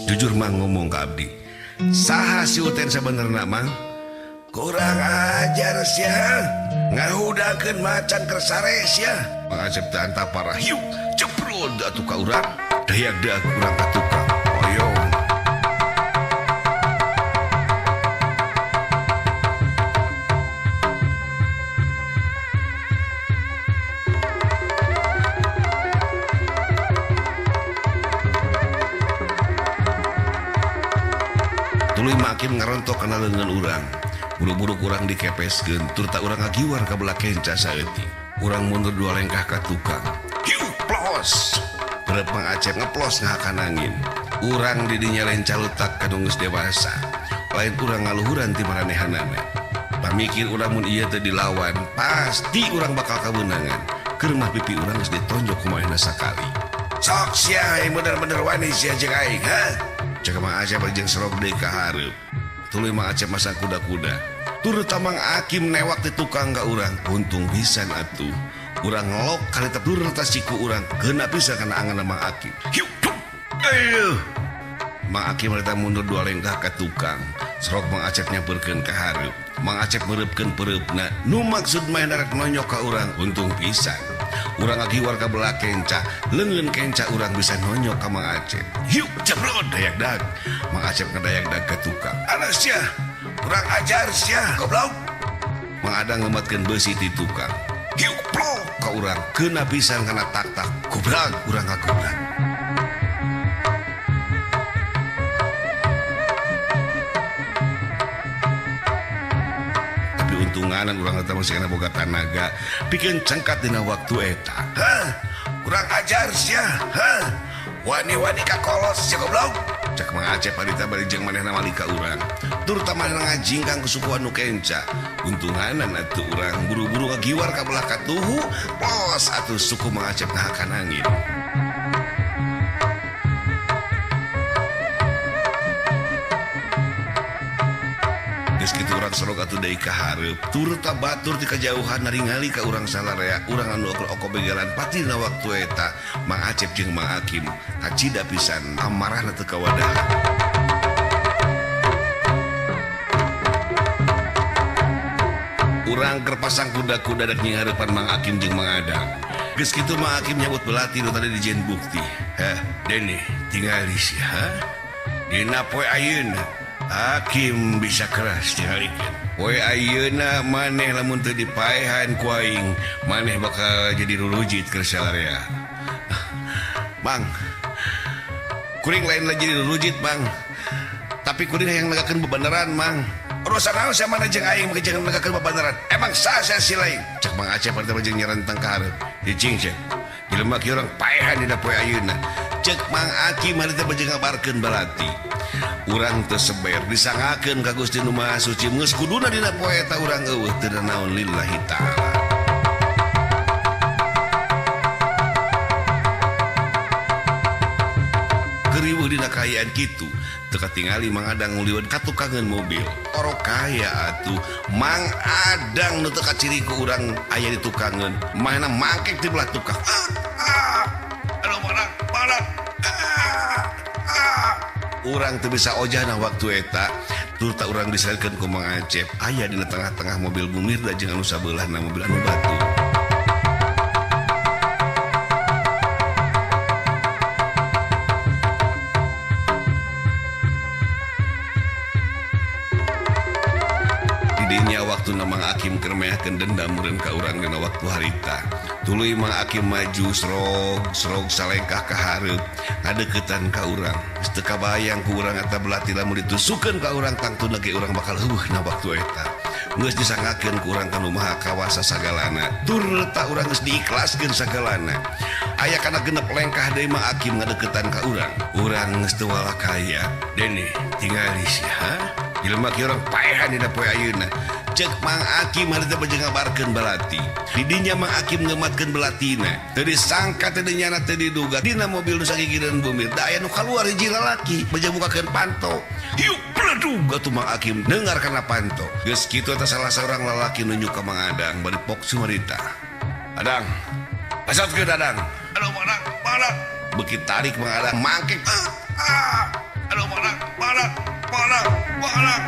Jujur Mang ngomong ka abdi. Saha si Uten sabenerna Mang? Kurang ajar sia. Ngahudakeun macan keur sare sia. Mang Acep teh antapara hiuk ceprod atuh ka urang. Dayak daak urang ka tukang. Hoyong. Tuluy makin ngarontok kana leungeun urang. Buru-buru kurang dikepeskeun turta urang ngagiwar ka belah kenca saeutik. Urang mundur dua lengkah ka tukang. Hiu plos. Berep Mang Acep ngeplos ngahakan angin. Urang di dinya lain calutak ka nu geus dewasa. Lain urang ngaluhuran ti maranehanana. Pamikir urang mun ieu teu dilawan, pasti urang bakal kabeunangan. Keur mah pipi urang geus ditonjok ku manehna sakali. Sok sia hayang bener-bener wani sia jeung aing, ha? Cek Mang Acep jeung serok deui ka hareup. Tuluy Mang Acep masang kuda-kuda. Turta Mang Akim newak di tukang ka urang. Untung pisan atuh. Urang ngelok kali teh turta siku urang geuna pisan kana angan Mang Akim. Hiu hiu. Aduh. Mang Akim harita mundur dua lengkah ka tukang. Serok Mang Acep nyampeurkeun ka hareup. Mang Acep meureupkeun peureupna. Nu maksud manehna rek nonyok ka urang. Untung pisan. Urang ngagiwar ka belah kenca. Leungeun kenca urang bisa nonyok ka Mang Acep. Hiu cebrod dayak dag. Mang Acep ngadayak dag ka tukang. Alah sia. Kurang ajar sia, goblok. Mang Adang ngematkeun beusi ti tukang. Hiu plok ka urang. Keuna pisan kana tak-tak. Goblok urang ngagobrak. Tapi untunganan urang eta masih kana boga tanaga. Pikeun cengkat dina waktu eta. Hah? Kurang ajar sia. Hah? Wani-wani ka kolos sia goblok. Cek Mang Acep harita bari jeung manehna malika urang. Turta manehna ngajingkang ku sukuan nu kenca. Untunganan atuh urang buru-buru ngagiwar ka belah katuhu. Pos atuh suku Mang Acep ngahakan angin. Geus kitu urang sorok atuh deui ka hareup. Turta batur ti kajauhan naringali ka urang salarea. Urang anu oko begalan patina waktu eta. Mang Acep jeung Mang Akim kacida pisan amarahna teu kawadahan. Urang keur pasang kuda-kuda dek nyinghareupan Mang Akim jeung Mang Adang. Geus kitu Mang Akim nyabut belati nu tadi dijieun bukti. Heh, Deni tingali sia, ha? Dina poe ayeuna Akim bisa keras tingalikeun. Poe ayeuna maneh lamun teu dipaehan ku aing, maneh bakal jadi rurujit keur salarea. Bang, kuring lain lagi jadi rurujit, Bang. Tapi kuring hayang negakeun bebeneran, Mang. Urusan naon sia maneh jeung aing make jeung negakeun bebeneran? Emang sah sia si lain? Cek Mang Acep harita mah jeung nyerentang ka hareup. Cicing sia. Jelema kieu urang paehan dina poe ayeuna. Cek Mang Akim harita mah jeung ngabarkeun balati. Urang teu seber disangakeun ka Gusti Nu Maha Suci geus kuduna dina poe eta urang eueuh teu naon lillahi ta'ala. Geriweuh dina kaayaan kitu teu katingali Mang Adang nguliweun ka tukangeun mobil. Orok kaya atuh Mang Adang nu teu kaciri ku urang aya di tukangeun. Manehna mangkek di belah tukang. Aduh Mang Adang, ah. Urang teu bisa ojahna waktu eta. Turta urang disarekeun ku Mang Acep. Aya dina tengah-tengah mobil Bu Mirda jeung anu sabeulahna mobil anu batu. Didinya waktu Mang Akim keur meakeun dendam meureun ka urang dina waktu harita. Tuluy Mang Akim maju serog serog salengkah ka hareup ngadeukeutan ka urang. Geus teu kabayang ku urang eta belati lamun ditusukeun ka urang tangtuna ge urang bakal heueuh na waktu eta. Geus disangakeun ku urang ka nu Maha Kawasa sagalana. Turta urang geus diikhlaskeun sagalana. Aya kana genep lengkah deui Mang Akim ngadeukeutan ka urang. Urang geus teu walakaya. Deni tingali sia, ha? Jelema kieu urang paehan dina poe ayeuna. Cek Mang Akim harita beujeung ngabarkeun balati. Di dinya Mang Akim ngeumatkeun belatina. Teu disangka teu dinyana teu diduga dina mobil nu sagigireun bumi da aya nu kaluar hiji lalaki beujeung bukakeun panto. Hiu plok. Bledug atuh Mang Akim dengar kana panto. Geus kitu eta salah saurang lalaki nunjuk ka Mang Adang bari pok sumarita. Adang, asatkeun Adang. Aduh Mang Adang, Mang Adang. Beuki tarik Mang Adang mangkek. Aduh Mang Adang, Mang Adang, Mang Adang, Mang Adang.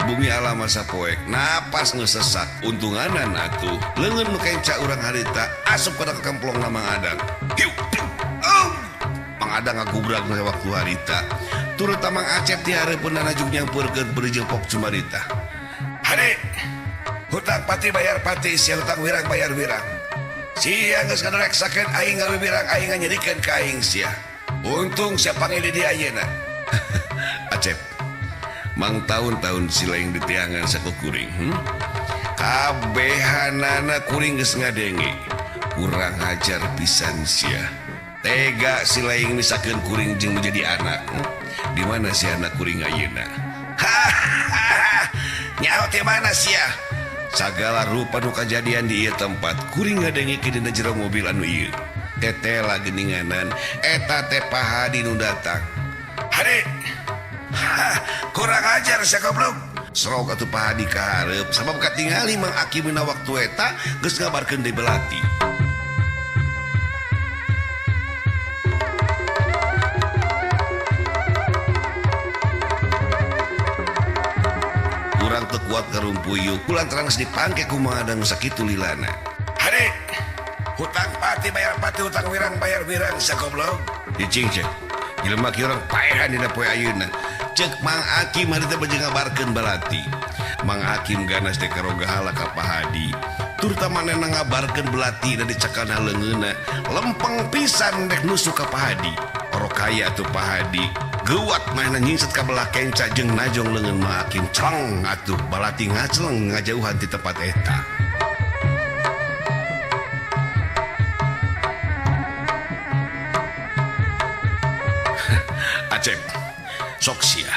Bumi alam masa poek napas ngesesak untunganan atuh leungeun nu kenca urang harita asup kana kemplong na Mang Adang. Hiu, oh. Mang Adang ngagubrag na waktu harita turut Mang Acep di hareupeun najuk nyampeurkeun beureum jeung pok cumarita. Hade hutang pati bayar pati sia hutang wirang bayar wirang. Sia geus ngareksakeun aing ngawirang aing nganyerikeun ka aing sia. Untung sia panggil di ayeuna. Acep Mang tahun-tahun silaing di tiangan saku kuring. Kabehanana kuring geus ngadenge. Kurang hajar pisan sia. Tega silaing misakeun kuring jeung menjadi anak. Di mana si anak kuring ayeuna? Hahaha. Nyaho teh mana sia? Sagala rupa nu kajadian di ieu tempat kuring ngadenge dina jero mobil anu ieu. Tetela geuninganan eta teh Pak Hadi nu datang. Hade. Hah, kurang ajar sia goblok. Serok atuh Pak Hadi ka hareup sabab katingali Mang Akim dina waktu eta geus ngabarkeun deui belati. Kurang teu kuat karumpuyuk, kulantaran geus dipangke ku Mang Adang sakitu lilana. Hade, hutang pati bayar pati, hutang wirang bayar wirang sia goblok. Dicing cek. Jelema kieu urang paehan dina poe ayeuna. Cek Mang Akim harita beujeung ngabarkeun balati. Mang Akim ganas teh karogahala ka Pak Hadi. Turta manehna ngabarkeun belati da dicakalna leungeunna. Lempeng pisan rek nusuk ka Pak Hadi. Orok kaya atuh Pak Hadi. Geuwat manehna nyingset ka belah kenca jeung najong leungeun Mang Akim. Celeng atuh balati ngaceleng ngajauhan ti tempat eta. Acep sok sia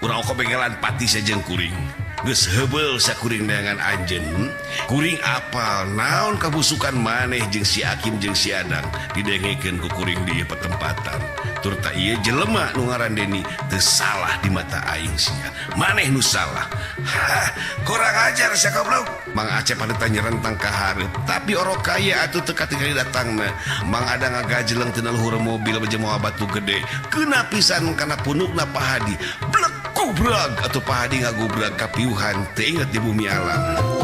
urang kobengelan pati sia jeung kuring. Geus heubeul sia kuring neangan anjeun. Kuring apal naon kabusukan maneh jeung si Akim jeung si Adang didengekeun ku kuring di ieu petempatan. Turta ieu jelema nu ngaran Deni teu salah di mata aing sia. Maneh nu salah. Hah, kurang ajar sia goblok. Mang Acep harita nyerentang ka hareup, tapi orok kaya atuh teu katingali datangna. Mang Adang ngagajeleng tina luhur mobil bejeu mawa batu gede. Keuna pisan kana punukna Pak Hadi. Blek gubrag atuh Pak Hadi ngagubrag kapiuhan teu inget di bumi alam.